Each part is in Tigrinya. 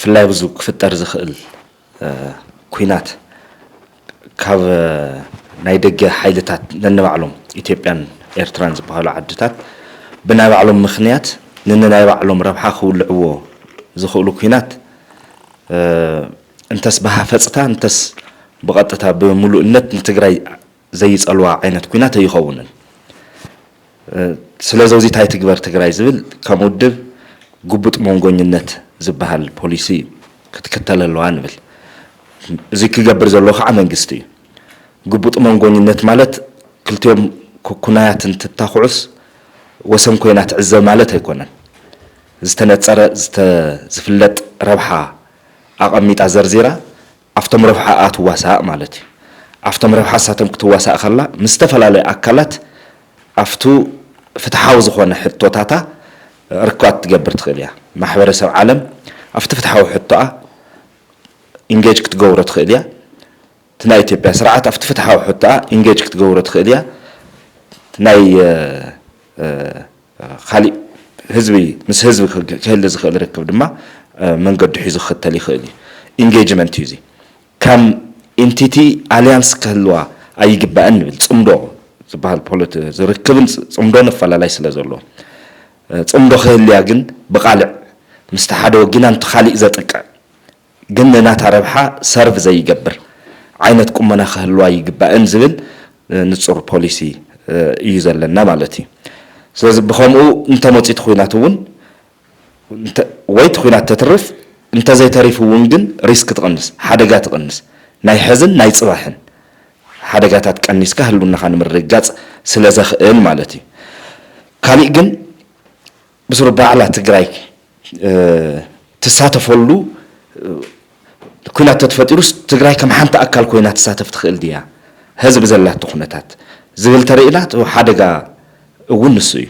ብፍላይ ኣብዚ ክፍጠር ዝኽእል ኩናት ካብ ናይ ደገ ሓይልታት ነንባዕሎም ኢትዮጵያን ኤርትራን ዝበሃሉ ዓድታት ብናይ ባዕሎም ምኽንያት ንናይ ባዕሎም ረብሓ ክውልዕዎ ዝኽእሉ ኩናት እንተስ ብሃፈፅታ እንተስ ብቐጥታ ብምሉእነት ንትግራይ ዘይፀልዋ ዓይነት ኩናት ኣይኸውንን። ስለዚ እዚ እንታይ ትግበር ትግራይ ዝብል ከም ውድብ ግቡጥ መንጎኝነት ዝበሃል ፖሊሲ ክትክተል ኣለዋ ንብል። እዚ ክገብር ዘለዎ ከዓ መንግስቲ እዩ። ግቡጥ መንጎኝነት ማለት ክልቲኦም ኩኩናያት እንትታኹዑስ ወሰን ኮይና ትዕዘብ ማለት ኣይኮነን። ዝተነፀረ ዝፍለጥ ረብሓ ኣቐሚጣ ዘርዚራ ኣብቶም ረብሓኣ ትዋሳእ ማለት እዩ። ኣብቶም ረብሓ ንሳቶም ክትዋሳእ ከላ ምስ ዝተፈላለዩ ኣካላት ኣብቱ ፍትሓዊ ዝኾነ ሕቶታታ ርክባት ትገብር ትኽእል እያ። ማሕበረሰብ ዓለም ኣብቲ ፍትሓዊ ሕቶኣ ኢንጌጅ ክትገብሮ ትኽእል እያ። እቲ ናይ ኢትዮጵያ ስርዓት ኣብቲ ፍትሓዊ ሕቶኣ ኢንጌጅ ክትገብሮ ትኽእል እያ። ናይ ካሊእ ህዝቢ ምስ ህዝቢ ክህሊ ዝኽእል ርክብ ድማ መንገዱ ሒዙ ክኽተል ይኽእል እዩ። ኢንጌጅመንት እዩ እዚ። ከም ኢንቲቲ ኣልያንስ ክህልዋ ኣይግባእን ንብል። ፅምዶ ዝበሃል ፖለቲ ዝርክብን ፅምዶን ኣፈላላይ ስለ ዘለዎ ፅምዶ ክህልያ ግን ብቓልዕ ምስቲ ሓደ ወጊና ንቲ ካሊእ ዘጥቅዕ ግን ንናታ ረብሓ ሰርቭ ዘይገብር ዓይነት ቁመና ክህልዋ ይግባእን ዝብል ንፁር ፖሊሲ እዩ ዘለና ማለት እዩ። ስለዚ ብኸምኡ እንተመፂት ኩናት እውን ወይ እቲ ኩናት ተትርፍ እንተዘይተሪፉ እውን ግን ሪስክ ትቕንስ፣ ሓደጋ ትቕንስ፣ ናይ ሕዝን ናይ ፅባሕን ሓደጋታት ቀኒስካ ህልውናኻ ንምርግጋፅ ስለ ዘኽእል ማለት እዩ። ካሊእ ግን ብስሩ ባዕላ ትግራይ ትሳተፈሉ ኩናት ተተፈጢሩስ ትግራይ ከም ሓንቲ ኣካል ኮይና ትሳተፍ ትኽእል ድያ? ህዝቢ ዘላቶ ኩነታት ዝብል ተርእና ሓደጋ እውን ንሱ እዩ።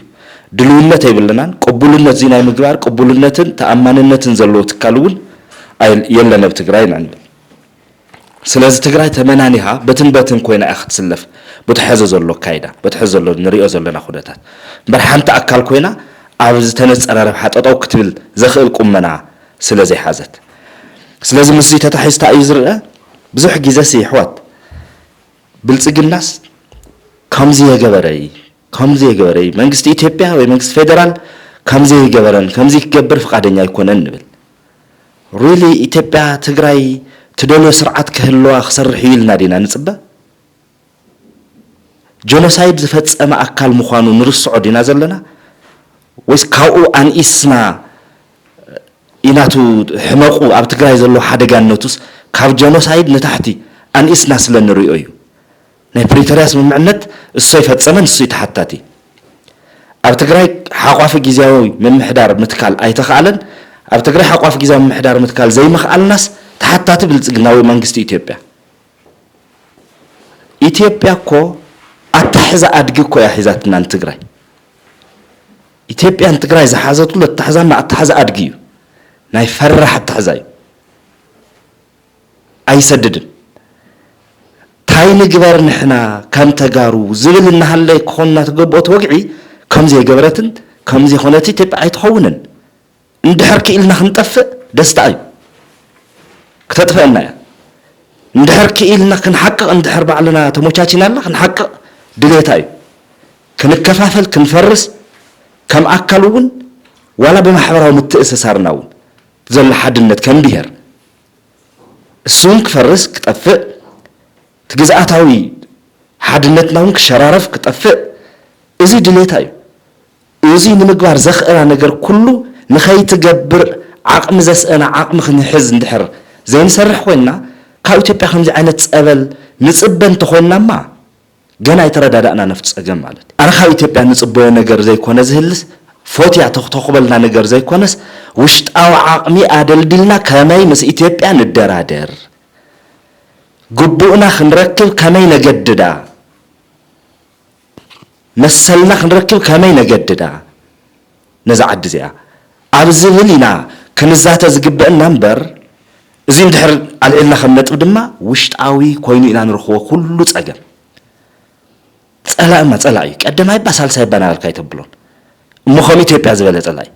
ድልውነት ኣይብልናን። ቅቡልነት እዚ ናይ ምግባር ቅቡልነትን ተኣማንነትን ዘለዎ ትካል እውን የለን ኣብ ትግራይ ኢና ንብል። ስለዚ ትግራይ ተመናኒሃ በትን በትን ኮይና እያ ክትስለፍ። በቲ ሐዚ ዘሎ ኣካይዳ፣ በቲ ሐዚ ዘሎ ንሪኦ ዘለና ኩነታት እምበር ሓንቲ ኣካል ኮይና ኣብ ዝተነፀረ ረብሓ ጠጠው ክትብል ዘኽእል ቁመና ስለ ዘይሓዘት። ስለዚ ምስዚ ተታሒዝታ እዩ ዝረአ። ብዙሕ ግዜሲ ይሕዋት ብልፅግናስ ከምዚ የገበረይ ከምዚ የገበረይ መንግስቲ ኢትዮጵያ ወይ መንግስቲ ፌደራል ከምዚ የገበረን ከምዚ ክገብር ፍቃደኛ ኣይኮነን ንብል። ሪሊ ኢትዮጵያ ትግራይ ትደልዮ ስርዓት ክህልዋ ክሰርሕ እዩ ኢልና ዲና ንፅበ? ጀኖሳይድ ዝፈፀመ ኣካል ምዃኑ ንርስዖ ዲና ዘለና ወይስ ካብኡ ኣንኢስና ኢናቱ ሕመቁ ኣብ ትግራይ ዘሎ ሓደጋነቱስ ካብ ጀኖሳይድ ንታሕቲ ኣንኢስና ስለ ንሪኦ እዩ። ናይ ፕሪቶርያ ስምምዕነት እሱ ኣይፈፀመን፣ እሱ እዩ ተሓታቲ። ኣብ ትግራይ ሓቋፊ ግዝያዊ ምምሕዳር ምትካል ኣይተኽኣለን። ኣብ ትግራይ ሓቋፊ ግዝያዊ ምምሕዳር ምትካል ዘይምኽኣልናስ ተሓታቲ ብልፅግናዊ መንግስቲ ኢትዮጵያ። ኢትዮጵያ እኮ ኣታሕዛ ኣድጊ እኮ እያ ሒዛትና ንትግራይ። ኢትዮጵያ ንትግራይ ዝሓዘትሉ ኣታሕዛ ኣታሕዛ ኣድጊ እዩ። ናይ ፈራሕ ኣታሕዛ እዩ። ኣይሰድድን። ታይ ንግበር ንሕና ከም ተጋሩ ዝብል እናሃለ ክኾንና ተገብኦት ወግዒ ከም ዘይገበረትን ከም ዘይኾነት ኢትዮጵያ ኣይትኸውንን። እንድሕር ክኢልና ክንጠፍእ ደስታ እዩ። ክተጥፈአና እያ። እንድሕር ክኢልና ክንሓቅቕ እንድሕር ባዕልና ተሞቻቺናላ ክንሓቅቕ ድሌታ እዩ። ክንከፋፈል ክንፈርስ ከም ኣካል እውን ዋላ ብማሕበራዊ ምትእስሳርና እውን ዘሎ ሓድነት ከም ብሄር እሱን ክፈርስ ክጠፍእ እቲ ግዝኣታዊ ሓድነትና እውን ክሸራረፍ ክጠፍእ እዚ ድሌታ እዩ። እዚ ንምግባር ዘኽእላ ነገር ኩሉ ንኸይትገብር ዓቕሚ ዘስእና ዓቕሚ ክንሕዝ እንድሕር ዘይንሰርሕ ኮይንና ካብ ኢትዮጵያ ከምዚ ዓይነት ፀበል ንፅበ እንተኾይንናማ ገና ኣይተረዳዳእና ነፍቲ ፀገም ማለት እዩ። ኣረ ካብ ኢትዮጵያ ንፅበዮ ነገር ዘይኮነ ዝህልስ ፎትያ ተኽተኹበልና ነገር ዘይኮነስ ውሽጣዊ ዓቕሚ ኣደልዲልና ከመይ ምስ ኢትዮጵያ ንደራደር ግቡእና ክንረክብ ከመይ ነገድዳ መሰልና ክንረክብ ከመይ ነገድዳ ነዛ ዓዲ እዚኣ ኣብ ዝብል ኢና ክንዛተ ዝግበእና እምበር እዚ እንድሕር ኣልዒልና ከም ነጥብ ድማ ውሽጣዊ ኮይኑ ኢና ንረኽቦ ኩሉ ፀገም። ፀላእማ ፀላእ እዩ። ቀደማይ እባ ሳልሳይ እባ ናበልካ ኣይተብሎን እሞ ከም ኢትዮጵያ ዝበለ ፀላእ እዩ።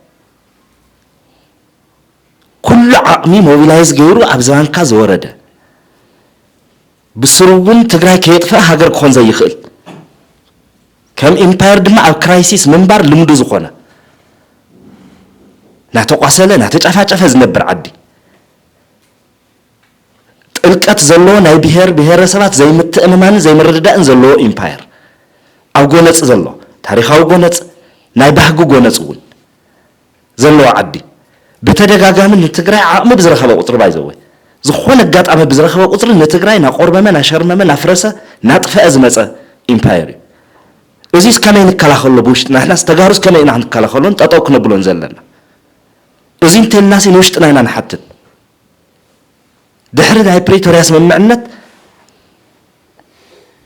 ኩሉ ዓቕሚ ሞቢላይዝ ገይሩ ኣብ ዝባንካ ዝወረደ፣ ብስሩ እውን ትግራይ ከየጥፍእ ሃገር ክኾን ዘይኽእል፣ ከም ኢምፓየር ድማ ኣብ ክራይሲስ ምንባር ልምዱ ዝኾነ፣ ናተቋሰለ ናተጫፋጨፈ ዝነብር ዓዲ፣ ጥልቀት ዘለዎ ናይ ብሄር ብሄረሰባት ዘይምትእምማንን ዘይምርድዳእን ዘለዎ ኢምፓየር፣ ኣብ ጎነፅ ዘሎ ታሪኻዊ ጎነፅ፣ ናይ ባህጊ ጎነፅ እውን ዘለዎ ዓዲ፣ ብተደጋጋሚ ንትግራይ ዓቕሚ ብዝረኸበ ቁፅሪ፣ ባይዘወ ዝኾነ ኣጋጣሚ ብዝረኸበ ቁፅሪ ንትግራይ ናቆርመመ ናሸርመመ ናፍረሰ ናጥፈአ ዝመፀ ኢምፓየር እዩ። እዚስ ከመይ ንከላኸሎ? ብውሽጥና ንሕናስ ተጋሩስ ከመይ ኢና ክንከላኸሎን ጠጠው ክነብሎን ዘለና? እዚ እንተልናሲ ንውሽጥና ኢና ንሓትት። ድሕሪ ናይ ፕሪቶርያ ስምምዕነት፣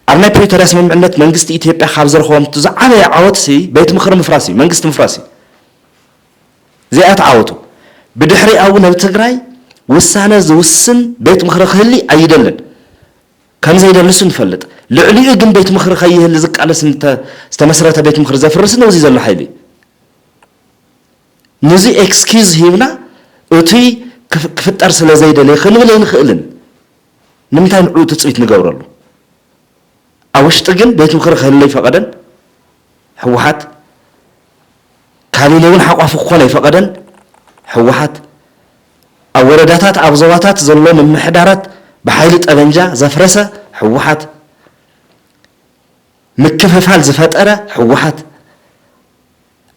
ኣብ ናይ ፕሪቶርያ ስምምዕነት መንግስቲ ኢትዮጵያ ካብ ዝረኸቦም እቲ ዝዓበየ ዓወትሲ ቤት ምኽሪ ምፍራስ እዩ፣ መንግስቲ ምፍራስ እዩ። እዚኣ እቲ ዓወቱ። ብድሕሪኣ እውን ኣብ ትግራይ ውሳነ ዝውስን ቤት ምኽሪ ክህሊ ኣይደልን። ከም ዘይደልሱ ንፈልጥ። ልዕሊኡ ግን ቤት ምኽሪ ከይህሊ ዝቃለስ እንተ-፣ ዝተመስረተ ቤት ምኽሪ ዘፍርስ ነዚ ዘሎ ሓይሊ እዩ። ነዚ ኤክስኪዝ ሂብና እቱይ ክፍ-፣ ክፍጠር ስለ ዘይደለየ ክንብል ኣይንኽእልን። ንምንታይ ንዕኡ ትፅቢት ንገብረሉ? ኣብ ውሽጢ ግን ቤት ምኽሪ ክህሉ ኣይፈቐደን ህወሓት። ካቢነ እውን ሓቋፊ ክኾን ኣይፈቐደን ህወሓት። ኣብ ወረዳታት፣ ኣብ ዞባታት ዘሎ ምምሕዳራት ብሓይሊ ጠበንጃ ዘፍረሰ ህወሓት። ምክፍፋል ዝፈጠረ ህወሓት።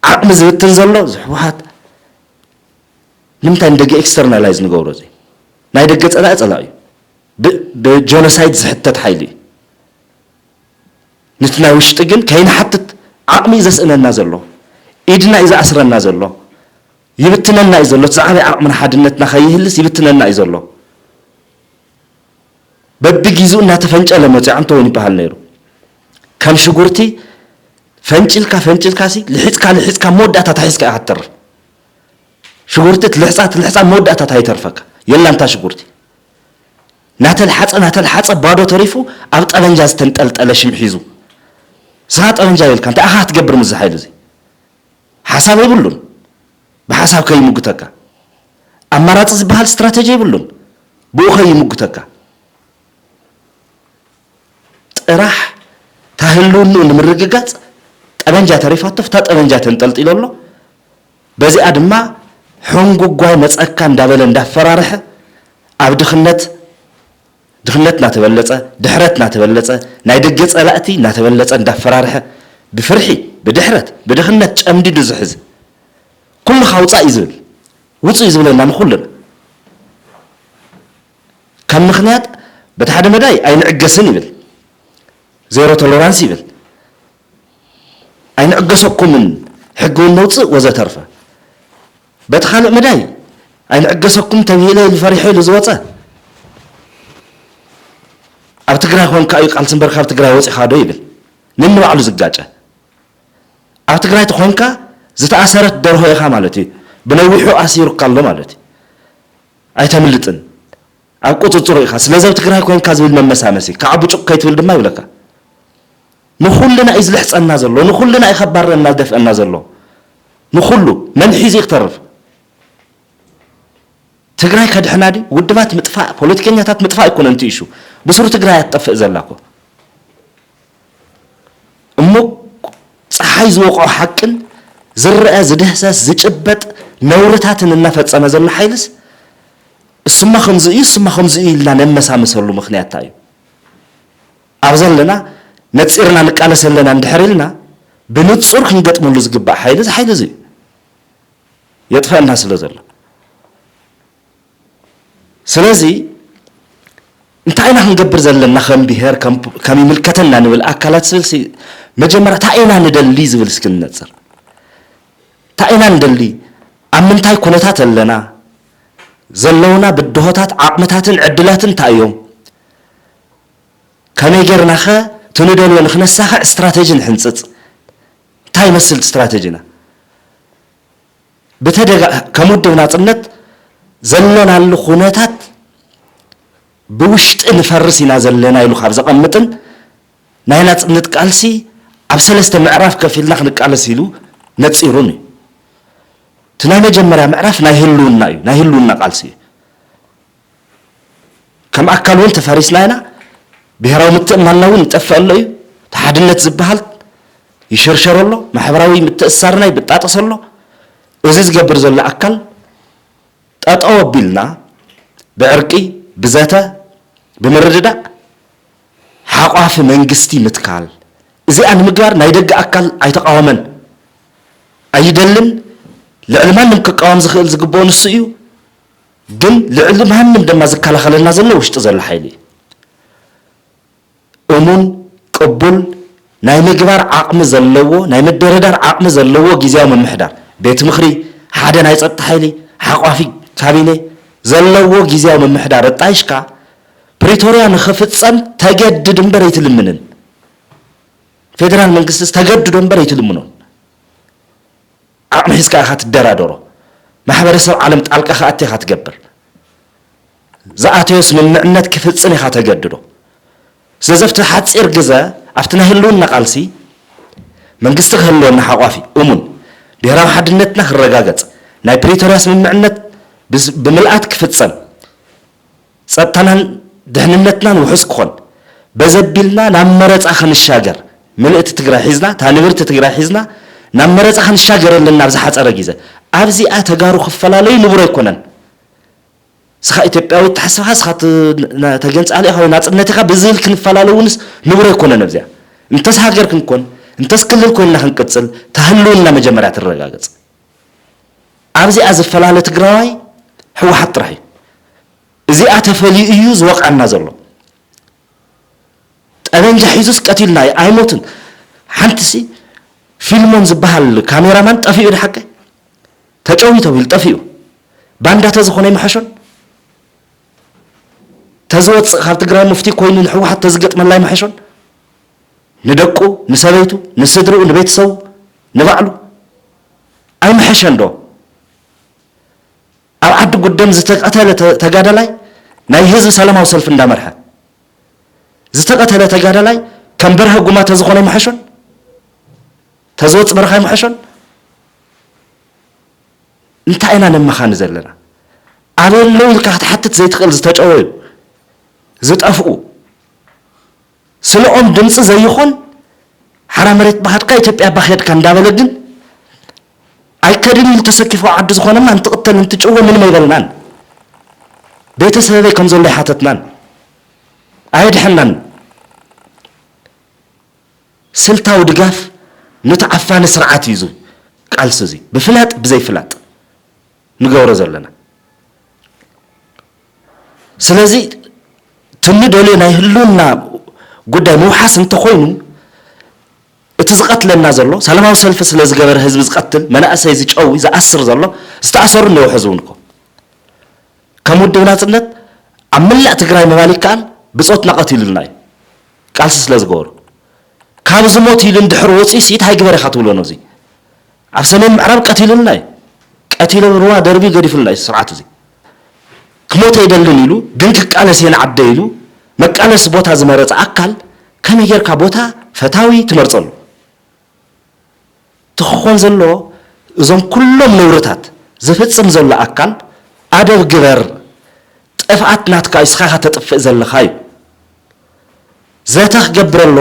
ዓቕሚ ዝብትን ዘሎ እዚ ህወሓት። ንምንታይ ንደገ ኤክስተርናላይዝ ንገብሮ? እዚ ናይ ደገ ፀላኢ ፀላኢ እዩ። ብ-፣ ብጀኖሳይድ ዝሕተት ሓይሊ እዩ። ንቲ ናይ ውሽጢ ግን ከይንሓትት ዓቕሚ እዩ ዘስእነና ዘሎ፣ ኢድና እዩ ዝኣስረና ዘሎ፣ ይብትነና እዩ ዘሎ። እቲ ዝዓበየ ዓቕምና ሓድነትና ከይህልስ ይብትነና እዩ ዘሎ። በብጊዜኡ እናተፈንጨለ መፂኡ ኣንተወን ይበሃል ነይሩ። ከም ሽጉርቲ ፈንጭልካ ፈንጭልካ ሲ ልሒፅካ ልሒፅካ መወዳእታ ተሒዝካ ኢኻ ትተርፍ። ሽጉርቲ ትልሕፃ ትልሕፃ መወዳእታ ታይተርፈካ የላንታ ሽጉርቲ ናተልሓፀ ናተልሓፀ ባዶ ተሪፉ ኣብ ጠበንጃ ዝተንጠልጠለ ሽም ሒዙ። ስኻ ጠበንጃ የልካ እንታይ ኣኻ ክትገብር ምስ ሓይሊ እዚ? ሓሳብ የብሉን። ብሓሳብ ከይምጉተካ ኣማራፂ ዝበሃል ስትራተጂ የብሉን። ብኡ ከይምጉተካ ጥራሕ ታህልውንኡ ንምርግጋፅ ጠበንጃ ተሪፋቶ፣ ፍታ ጠበንጃ ተንጠልጢሎ ኣሎ። በዚኣ ድማ ሕንጉጓይ መፀካ እንዳበለ እንዳፈራርሐ ኣብ ድኽነት፣ ድኽነት እናተበለፀ፣ ድሕረት እናተበለፀ፣ ናይ ደገ ፀላእቲ እናተበለፀ እንዳፈራርሐ ብፍርሒ፣ ብድሕረት፣ ብድኽነት ጨምዲዱ ዝሕዝ ኩሉ ካውፃእ እዩ ዝብል፣ ውፁ እዩ ዝብለና ንኩልና። ከም ምኽንያት በቲ ሓደ መዳይ ኣይንዕገስን ይብል፣ ዜሮ ቶለራንስ ይብል፣ ኣይንዕገሰኩምን፣ ሕጊ እውን ነውፅእ ወዘተርፈ። በቲ ካልእ መዳይ ኣይንዕገሰኩም ተብሂለ ኢሉ ፈሪሑ ኢሉ ዝወፀ ኣብ ትግራይ ኮንካ እዩ ቃልሲ እምበር ካብ ትግራይ ወፂኻ ዶ ይብል። ንንባዕሉ ዝጋጨ ኣብ ትግራይ ተኾንካ ዝተኣሰረት ደርሆ ኢኻ ማለት እዩ። ብነዊሑ ኣሲሩካ ኣሎ ማለት እዩ። ኣይተምልጥን። ኣብ ቁፅፅሩ ኢኻ። ስለዚ ኣብ ትግራይ ኮይንካ ዝብል መመሳመሲ ከዓ ብጩቕ ከይትብል ድማ ይብለካ። ንኹልና እዩ ዝልሕፀና ዘሎ፣ ንኹልና እዩ ከባረና ዝደፍአና ዘሎ። ንኹሉ መን ሒዙ እዩ ክተርፍ? ትግራይ ከድሕና ድዩ? ውድባት ምጥፋእ፣ ፖለቲከኛታት ምጥፋእ ኣይኮነን እቲ ኢሹ። ብስሩ ትግራይ ኣትጠፍእ ዘላ እኮ። እሞ ፀሓይ ዝወቕዖ ሓቅን ዝረአ ዝድህሰስ ዝጭበጥ ነውርታትን እናፈፀመ ዘሎ ሓይልስ እሱማ ከምዚ እዩ፣ እሱማ ከምዚ እዩ ኢልና ነመሳምሰሉ ምኽንያት እንታይ እዩ? ኣብ ዘለና ነፂርና ንቃለስ ኣለና እንድሕር ኢልና ብንፁር ክንገጥመሉ ዝግባእ ሓይሊ እዚ ሓይሊ እዚ እዩ። የጥፈአና ስለ ዘሎ። ስለዚ እንታይ ኢና ክንገብር ዘለና ከም ብሄር፣ ከም፣ ከም ይምልከተና ንብል ኣካላት ስብል ሲ-፣ መጀመርያ እንታይ ኢና ንደሊ ዝብል እስኪ ንነፅር። እንታይ ኢና ንደሊ? ኣብ ምንታይ ኩነታት ኣለና? ዘለውና ብድሆታት፣ ዓቕምታትን ዕድላትን እንታይ እዮም? ከመይ ጌርናኸ እቲ ንደልዮ ንክነሳኽዕ ስትራተጂ ንሕንፅፅ? እንታይ ይመስል እቲ ስትራተጂና? ብተደጋ-፣ ከም ውድብ ናጽነት ዘለናሉ ኩነታት ብውሽጢ ንፈርስ ኢና ዘለና ኢሉ ካብ ዘቐምጥን ናይ ናጽነት ቃልሲ ኣብ ሰለስተ ምዕራፍ ከፊልና ክንቃለስ ኢሉ ነጺሩን እዩ። እቲ ናይ መጀመርያ ምዕራፍ ናይ ህልውና እዩ፣ ናይ ህልውና ቃልሲ እዩ። ከም ኣካል እውን ተፈሪስና ኢና። ብሄራዊ ምትእምማንና እውን ይጠፍእ ኣሎ እዩ። እቲ ሓድነት ዝበሃል ይሽርሸር ኣሎ፣ ማሕበራዊ ምትእስሳርና ይብጣጠስ ኣሎ። እዚ ዝገብር ዘሎ ኣካል ጠጠው ኣቢልና ብዕርቂ፣ ብዘተ፣ ብምርድዳእ ሓቋፊ መንግስቲ ምትካል። እዚኣ ንምግባር ናይ ደገ ኣካል ኣይተቃወመን፣ ኣይደልን። ልዕሊ ማንም ክቃወም ዝኽእል ዝግብኦ ንሱ እዩ። ግን ልዕሊ ማንም ድማ ዝከላኸለና ዘሎ ውሽጢ ዘሎ ሓይሊ እዩ። እሙን፣ ቅቡል፣ ናይ ምግባር ዓቕሚ ዘለዎ፣ ናይ ምድርዳር ዓቕሚ ዘለዎ ግዝያዊ ምምሕዳር፣ ቤት ምኽሪ፣ ሓደ ናይ ጸጥታ ሓይሊ፣ ሓቋፊ ካቢኔ ዘለዎ ግዝያዊ ምምሕዳር ኣጣይሽካ ፕሪቶርያ ንኽፍጸም ተገድድ እምበር ኣይትልምንን። ፌደራል መንግስቲ ተገድዶ እምበር ኣይትልምኖን። ዓቕሚ ሒዝካ ኢኻ ትደራደሮ። ማሕበረሰብ ዓለም ጣልቃ ክኣቲ ኢኻ ትገብር። ዝኣተዮ ስምምዕነት ክፍጽም ኢኻ ተገድዶ። ስለዚ ኣብቲ ሓጺር ግዘ ኣብቲ ናይ ህልውና ቃልሲ መንግስቲ ክህልወና ሓቋፊ እሙን፣ ብሄራዊ ሓድነትና ክረጋገጽ፣ ናይ ፕሪቶርያ ስምምዕነት ብስ- ብምልኣት ክፍጸም፣ ጸጥታናን ድሕንነትናን ውሑስ ክኾን፣ በዘቢልና ናብ መረጻ ክንሻገር፣ ምልእቲ ትግራይ ሒዝና፣ እታ ንብርቲ ትግራይ ሒዝና ናብ መረጻ ክንሻገር ኣለና ኣብ ዝሓጸረ ግዘ። ኣብዚኣ ተጋሩ ክፈላለዩ ንቡር ኣይኮነን። ስኻ ኢትዮጵያዊ ተሓስብኻ ስኻ ት- ነ- ተገንጻሊ ኢኻ ወይ ናጽነት ኢኻ ብዝብል ክንፈላለው ውንስ ንቡር ኣይኮነን። ኣብዚኣ እንተስ ሃገር ክንኮን እንተስ ክልል ኮይንና ክንቅጽል ተህልውና መጀመርያ ትረጋገጽ። ኣብዚኣ ዝፈላለ ትግራዋይ ህወሓት ጥራሕ እዩ። እዚኣ ተፈልዩ እዩ ዝወቕዐና ዘሎ። ጠበንጃ ሒዙስ ቀቲልና ኣይሞትን። ሓንትሲ ፊልሞን ዝበሃል ካሜራማን ጠፊኡ ድሓቀ ተጨውዩ ተባሂሉ ጠፊኡ። ባንዳ ተዝኾነ ይምሐሾን፣ ተዝወፅእ ካብ ትግራይ ሙፍቲ ኮይኑ ንሕወሓት ተዝገጥመላ ይምሐሾን። ንደቁ፣ ንሰበይቱ፣ ንስድርኡ፣ ንቤተሰቡ፣ ንባዕሉ ኣይምሐሸን ዶ? ኣብ ዓዲ ጉደም ዝተቀተለ ተ- ተጋዳላይ ናይ ህዝቢ ሰላማዊ ሰልፊ እንዳመርሐ ዝተቀተለ ተጋዳላይ ከም በርሀ ጉማ ተዝኾነ ይምሐሾን፣ ተዝወፅ በረኻ ይምሐሾን። እንታይ ኢና ነመኻኒ ዘለና? ኣበይ ኣለዉ ኢልካ ክትሓትት ዘይትኽእል ዝተጨወዩ፣ ዝጠፍኡ፣ ስለኦም ድምፂ ዘይኾን ሓራ መሬት ባሃድካ ኢትዮጵያ ባኼድካ እንዳበለ ግን ኣይከድን ኢሉ ተሰኪፉ ዓዱ ዝኾነማ እንትቕተል እንትጭወ ምንም ኣይበልናን። ቤተሰበይ ከም ዘሎ ኣይሓተትናን፣ ኣየድሐናን። ስልታዊ ድጋፍ ነቲ ዓፋኒ ስርዓት እዩ እዚ ቃልሲ እዚ ብፍላጥ ብዘይፍላጥ ንገብሮ ዘለና። ስለዚ ትንደልዮ ናይ ህልውና ጉዳይ ምውሓስ እንተኾይኑ እቲ ዝቐትለና ዘሎ ሰላማዊ ሰልፊ ስለ ዝገበረ ህዝቢ ዝቐትል መናእሰይ ዝጨዊ ዝኣስር ዘሎ ዝተኣሰሩ እነው ሕዚ እውን እኮ ከም ውድብ ናፅነት ኣብ መላእ ትግራይ ምባል ይከኣል። ብፆትና ቀቲሉልና እዩ ቃልሲ ስለ ዝገበሩ። ካብዚ ሞት ኢሉ እንድሕር ወፂኡ ሲት ሃይግበር ኢኻ ትብሎ ነዚ ኣብ ሰሜን ምዕራብ ቀቲሉልና እዩ። ቀቲሉ ሩባ ደርቢ ገዲፉልና እዩ ስርዓት እዚ። ክሞት ኣይደልን ኢሉ ግን ክቃለስ እየ ንዓደ ኢሉ መቃለሲ ቦታ ዝመረፀ ኣካል ከመይ ጌርካ ቦታ ፈታዊ ትመርፀሉ? እቲ ክኾን ዘለዎ እዞም ኩሎም ነውርታት ዝፍፅም ዘሎ ኣካል ኣደብ ግበር። ጥፍኣት ናትካ እዩ፣ ስኻ ኢኻ ተጥፍእ ዘለኻ እዩ። ዘተ ክገብር ኣሎ፣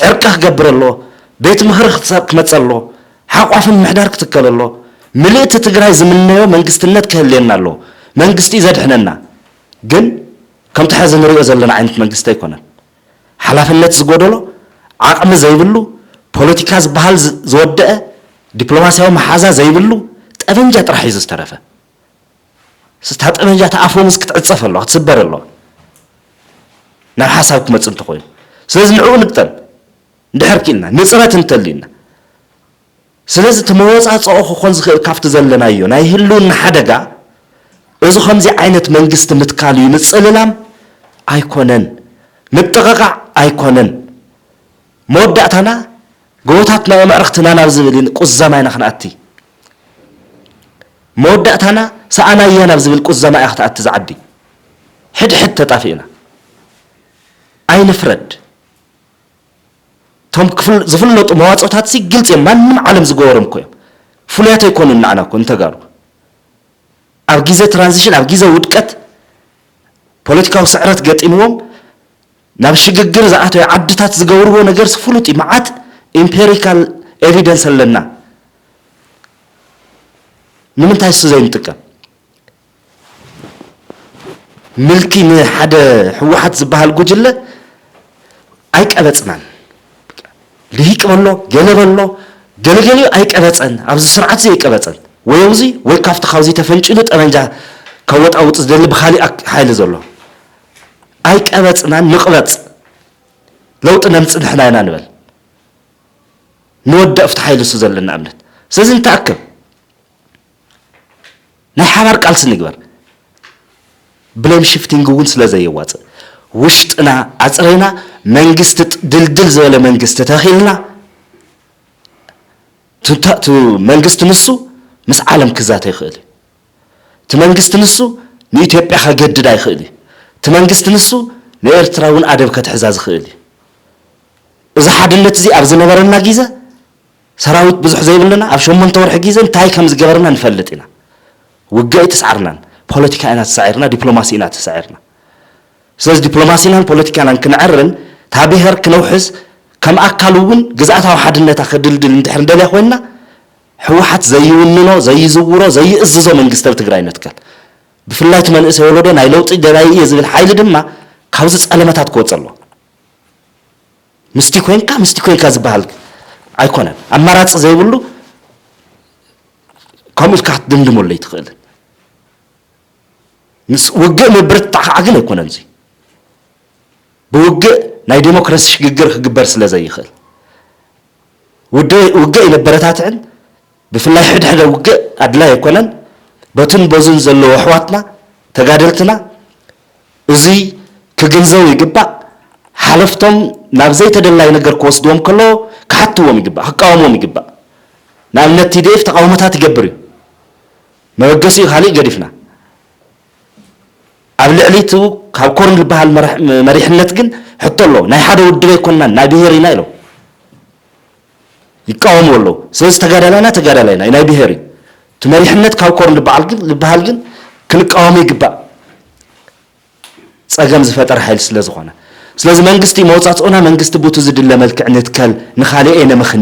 ዕርቂ ክገብር ኣሎ፣ ቤት ምኽሪ ክመፀ ኣሎ፣ ሓቋፍን ምሕዳር ክትከል ኣሎ። ምልእቲ ትግራይ ዝምነዮ መንግስትነት ክህልየና ኣለዎ። መንግስቲ እዩ ዘድሕነና። ግን ከምቲ ሕዚ ንሪኦ ዘለና ዓይነት መንግስቲ ኣይኮነን። ሓላፍነት ዝጎደሎ፣ ዓቕሚ ዘይብሉ፣ ፖለቲካ ዝበሃል ዝ- ዝወደአ፣ ዲፕሎማስያዊ መሓዛ ዘይብሉ፣ ጠበንጃ ጥራሕ እዩ ዝተረፈ። ስታ ጠበንጃ ተኣፎምስ ክትዕፀፍ ኣለዋ ክትስበር ኣለዋ። ናብ ሓሳብ ክመፅ እንተኮይኑ ስለዚ ንዕኡ ንግጠም። እንድሕር ክኢልና ንፅረት እንተሊና ስለዚ እቲ መወፃፅኦ ክኾን ዝኽእል ካብቲ ዘለናዮ ናይ ህልውና ሓደጋ እዚ ከምዚ ዓይነት መንግስቲ ምትካል እዩ። ምፅልላም ኣይኮነን፣ ምጥቕቓዕ ኣይኮነን። መወዳእታና ጎቦታትና ኣምዕርኽትና ናብ ዝብል ቁዘማ ኢና ክንኣቲ። መወዳእታና ሰኣናያ ናብ ዝብል ቁዘማ እያ ክትኣቲ ዝዓዲ። ሕድሕድ ተጣፊእና ኣይንፍረድ። እቶም ዝፍለጡ መዋፅኦታት ሲ ግልፂ እዮም። ማንም ዓለም ዝገበሮም እኮ እዮም። ፍሉያት ኣይኮኑን ንዓና እኮ ንተጋሩ። ኣብ ግዜ ትራንዚሽን ኣብ ግዜ ውድቀት ፖለቲካዊ ስዕረት ገጢምዎም ናብ ሽግግር ዝኣተዩ ዓድታት ዝገብርዎ ነገር ፍሉጥ እዩ። መዓት ኢምፔሪካል ኤቪደንስ ኣለና። ንምንታይ እሱ ዘይንጥቀም? ምልኪ ንሓደ ህወሓት ዝበሃል ጉጅለ ኣይቀበጽናን። ልሂቅ በሎ፣ ገለ በሎ፣ ገለገሊኡ ኣይቀበጸን። ኣብዚ ስርዓት እዚ ኣይቀበጸን። ወይ ኣብዚ ወይ ካብቲ ካብዚ ተፈንጭሉ ጠመንጃ ከወጣውጥ ዝደሊ ብኻሊእ ኣክ- ሓይሊ ዘሎ ኣይቀበጽናን። ንቕበጽ፣ ለውጢ ነምጽእ ንሕና ኢና ንበል። ንወዳእ ኣብቲ ሓይሊ እሱ ዘለና እምነት። ስለዚ ንተኣከብ ናይ ሓባር ቃልሲ ንግበር። ብሌም ሽፍቲንግ እውን ስለ ዘየዋፅእ ውሽጥና ኣፅረይና መንግስቲ ጥ- ድልድል ዝበለ መንግስቲ ተኺልና ቱ- ቱ- መንግስቲ ንሱ ምስ ዓለም ክዛተ ይኽእል እዩ። እቲ መንግስቲ ንሱ ንኢትዮጵያ ከገድዳ ይኽእል እዩ። እቲ መንግስቲ ንሱ ንኤርትራ እውን ኣደብ ከትሕዛ ዝኽእል እዩ። እዚ ሓድነት እዚ ኣብ ዝነበረና ግዜ ሰራዊት ብዙሕ ዘይብልና ኣብ ሸሞንተ ወርሒ ግዜ እንታይ ከም ዝገበርና ንፈልጥ ኢና። ውግእ ኣይተስዓርናን፣ ፖለቲካ ኢና ተሳዒርና፣ ዲፕሎማሲ ኢና ተሳዒርና። ስለዚ ዲፕሎማሲናን ፖለቲካናን ክነዕርን እታ ብሄር ክነውሕስ ከም ኣካል እውን ግዝኣታዊ ሓድነታ ከድልድል እንድሕር እንደልያ ኮይንና ህወሓት ዘይውንኖ ዘይዝውሮ ዘይእዝዞ መንግስቲ ኣብ ትግራይ ነትከል። ብፍላይ እቲ መንእሰይ ወለዶ ናይ ለውጢ ደላይ እየ ዝብል ሓይሊ ድማ ካብዚ ጸለመታት ክወፅእ ኣለዎ። ምስቲ ኮንካ ምስቲ ኮንካ ዝበሃል ኣይኮነን። ኣማራፂ ዘይብሉ ከምኡ ኢልካ ክትድምድመሉ ኣይትኽእልን። ምስ ውግእ ምብርትታዕ ከዓ ግን ኣይኮነን። እዚ ብውግእ ናይ ዴሞክራሲ ሽግግር ክግበር ስለ ዘይኽእል ውደ- ውግእ ይነበረታትዕን ብፍላይ ሕድሕደ ውግእ ኣድላይ ኣይኮነን። በቱን በዙን ዘለዉ ኣሕዋትና ተጋደልትና እዚ ክግንዘቡ ይግባእ። ሓለፍቶም ናብ ዘይተደላይ ነገር ክወስድዎም ከለዎ ክሓትዎም ይግባእ፣ ክቃወምዎም ይግባእ። ንኣብነት ቲ ዲ ኤፍ ተቃውሞታት ይገብር እዩ። መበገሲኡ ካሊእ ገዲፍና ኣብ ልዕሊ እቲ ካብ ኮርን ዝበሃል መራሕ- መሪሕነት ግን ሕቶ ኣለዎ። ናይ ሓደ ውድብ ኣይኮንናን ናይ ብሄር ኢና ኢሎም ይቃወሙ ኣለዉ። ስለዚ ተጋዳላይና ተጋዳላይና ናይ ብሄር እዩ። እቲ መሪሕነት ካብ ኮርን ዝበሃል ግን ዝበሃል ግን ክንቃወሞ ይግባእ። ጸገም ዝፈጠር ሓይሊ ስለ ዝኾነ ስለዚ መንግስቲ መውጻጽኦና መንግስቲ ቡቱ ዝድለ መልክዕ ንትከል ንኻልእ እየ ነምኽኒ